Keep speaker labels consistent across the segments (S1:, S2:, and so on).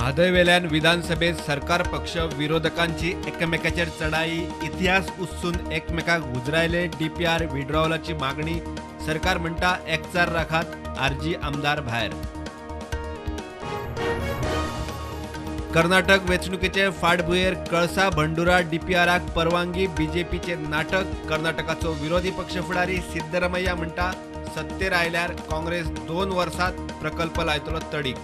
S1: म्हादयवेल्यान विधानसभेत सरकार पक्ष विरोधकांची एकमेकाचेर चढाई, इतिहास उससून एकमेकाक उजरायले. डीपीआर विड्रॉवलाची मागणी, सरकार म्हणटा एकचार राखात, आरजी आमदार भायर. कर्नाटक वेंचणुकेचे फाटभुंयेर कळसा भंडुरा डीपीआराक परवानगी, बीजेपीचे नाटक. कर्नाटकाचो विरोधी पक्ष फुडारी सिद्धरमय्या म्हणटा सत्तेर आयल्यार काँग्रेस 2 वर्सात प्रकल्प लायतलो तडीक.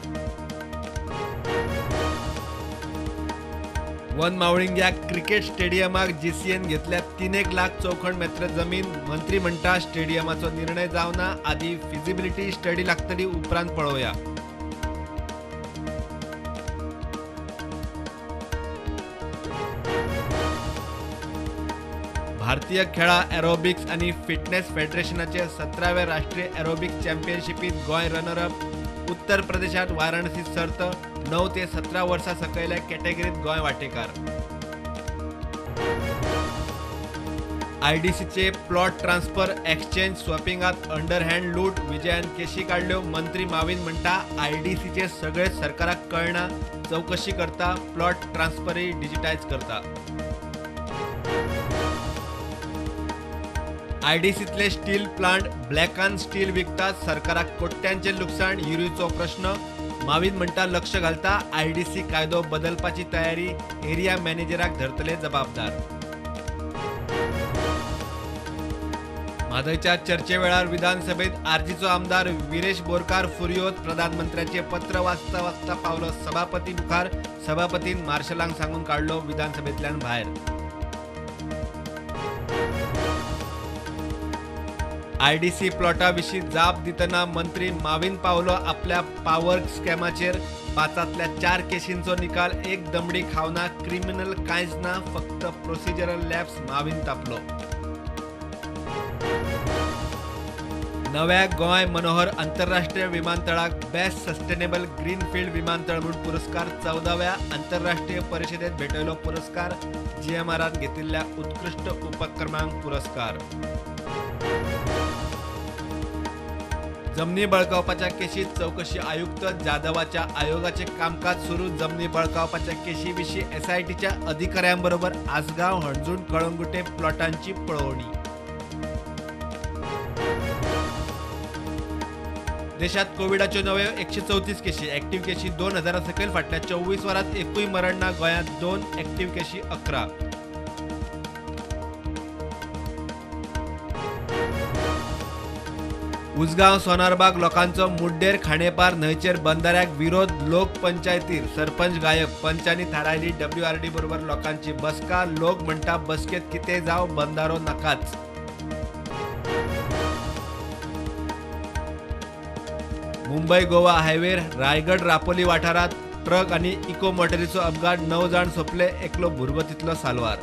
S1: वन मावळिंग्या क्रिकेट स्टेडियमाक जीसीएन घेतल्या 3 लाख चौखण मेत्र जमीन. मंत्री म्हणटा स्टेडियमाचो निर्णय जावना, आदी फिजिबिलिटी स्टडी लागतली, उपरांत पळोवया. भारतीय खेळा एरोबिक्स आनी फिटनेस फेडरेशनाचे 17व्या राष्ट्रीय एरोबिक्स चॅम्पियनशिपीत गोंय रनर अप. उत्तर प्रदेशात वाराणसी सर्त, 9 ते 17 वर्सां सकयल्या कॅटेगरीत गोंय वांटेकार. आयडीसीचे प्लॉट ट्रान्सफर एक्सचेंज स्वॅपिंगात अंडरहँड लूट, विजयान केशी काडल्यो. मंत्री माविन म्हणटा आयडीसीचे सगळे सरकाराक कळना, चवकशी करता, प्लॉट ट्रान्सफरय डिजिटायज करता. आयडीसीतले स्टील प्लांट ब्लॅकान स्टील विकतात, सरकाराक कोट्यांचे लुकसाण, युरीचो प्रश्न. माविन म्हणटा लक्ष घालता, आयडीसी कायदो बदलपाची तयारी, एरिया मॅनेजराक धरतले जबाबदार. म्हादयच्या चर्चे वेळार विधानसभेत आरजीचो आमदार विरेश बोरकार फुर्योज. प्रधानमंत्र्याचे पत्र वाचता वाचता पावलो सभापती मुखार, सभापतीन मार्शलांक सांगून काडलो विधानसभेंतल्यान भायर. आयडीसी प्लॉटा विशीं जाप दितना मंत्री माविन पावलो आपल्या पावर स्कॅमाचेर. 5 ांतल्या 4 केशींचो निकाल, एक दमडी खावना, क्रिमिनल कांयच ना, फक्त प्रोसिजरल लॅप्स, माविन तापलो. नव्या गोंय मनोहर आंतरराष्ट्रीय विमानतळाक बेस्ट सस्टेनेबल ग्रीनफील्ड विमानतळ म्हूण पुरस्कार. 14व्या आंतरराष्ट्रीय परिशदेत भेटयलो पुरस्कार. जीएमआरान घेतिल्ल्या उत्कृश्ट उपक्रमांक पुरस्कार. जमनी बळकावपाच्या केशीत चवकशी आयुक्त जाधवाच्या आयोगाचे कामकाज सुरू. जमनी बळकावपाच्या केशी विशीं एसआयटीच्या अधिकाऱ्यांबरोबर आसगांव, हणजूण, कळंगुटे प्लॉटांची पळोवणी. देशात कोविडाच्यो नव्यो 134 केशी, ऍक्टिव्ह केशी 2000 सकयल. फाटल्या 24 वरांत एकूय मरण ना. गोंयांत 2, ऍक्टिव्ह केशी 11. उजगांव सोनारबाग लोकांचो मुड्डेर खांडेपार न्हंयचेर बंधाऱ्याक विरोध. लोकपंचायतीर सरपंच गायब, पंचांनी थारायली डब्ल्यूआरडी बरोबर लोकांची बसका. लोक म्हणटा बसकेत कितें जावं, बंधारो नाकाच. मुंबय गोवा हायवेर रायगड रापोली वाठारांत ट्रक आनी इको मोटरीचो अपघात, 9 जाण सोंपले, एकलो भुरगो तितलो साल्वार.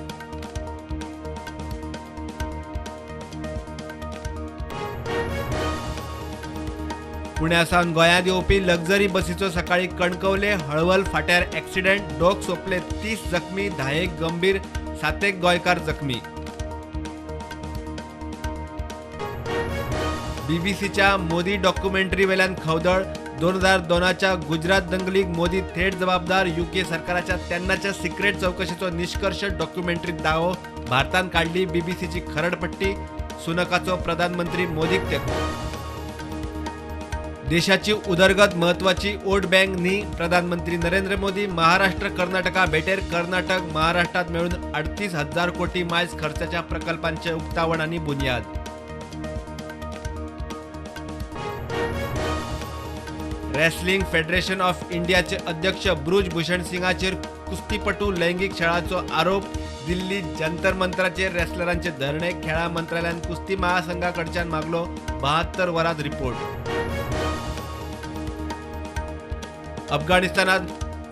S1: पुण्या सावन गोंयांत येवपी लक्झरी बसीचो सकाळी कणकवले हळवल फाट्यार ऍक्सिडेंट, दोग सोंपले, 30 जखमी, 10 गंभीर, 7 गोंयकार जखमी. बीबीसीच्या मोदी डॉक्युमेंटरी वेल्यान खवदळ. 2002च्या गुजरात दंगलीक मोदी थेट जबाबदार. युके सरकाराच्या तेन्नाच्या सिक्रेट चवकशेचो निष्कर्ष डॉक्युमेंटरीत दावो. भारतान काडली बीबीसीची खरडपट्टी. सुनकाचो प्रधानमंत्री मोदीक तेंको. देशाची उदरगत महत्वाची, वोट बँक न्ही, प्रधानमंत्री नरेंद्र मोदी महाराष्ट्र कर्नाटका भेटेर. कर्नाटक महाराष्ट्रात मेळून 38,000 कोटी मायज खर्चाच्या प्रकल्पांचे उक्तावण आनी बुन्याद. रेसलिंग फेडरेशन ऑफ इंडियाचे अध्यक्ष ब्रुज भूषण सिंगाचेर कुस्तीपटू लैंगिक छळाचो आरोप. दिल्ली जंतर मंतराचेर रेसलरांचे धरणे. खेळां मंत्रालयान कुस्ती महासंघा कडच्यान मागलो 72 वरांत रिपोर्ट. अफगाणिस्तानात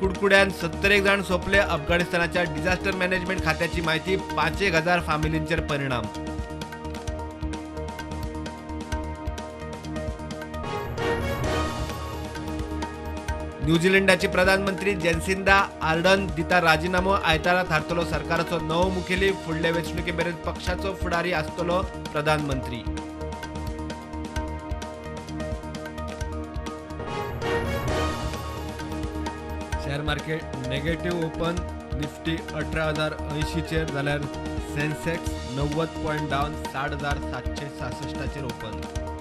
S1: कुडकुड्यान 71 जाण सोंपले. अफगाणिस्तानाच्या डिझास्टर मॅनेजमेंट खात्याची माहिती, 5,000 फामिलींचेर परिणाम. न्यूझीलंडाची प्रधानमंत्री जेसिंदा आर्डन दिता राजीनामो. आयतारा थारतलो सरकाराचो नवो मुखेली. फुडले वेंचणुके मेरेन पक्षाचो फुडारी आसतलो प्रधानमंत्री. Share market negative open. Nifty 18,080चेर जाल्यार सेन्सेक्स 90 पॉयंट डावन 60,766चेर ओपन.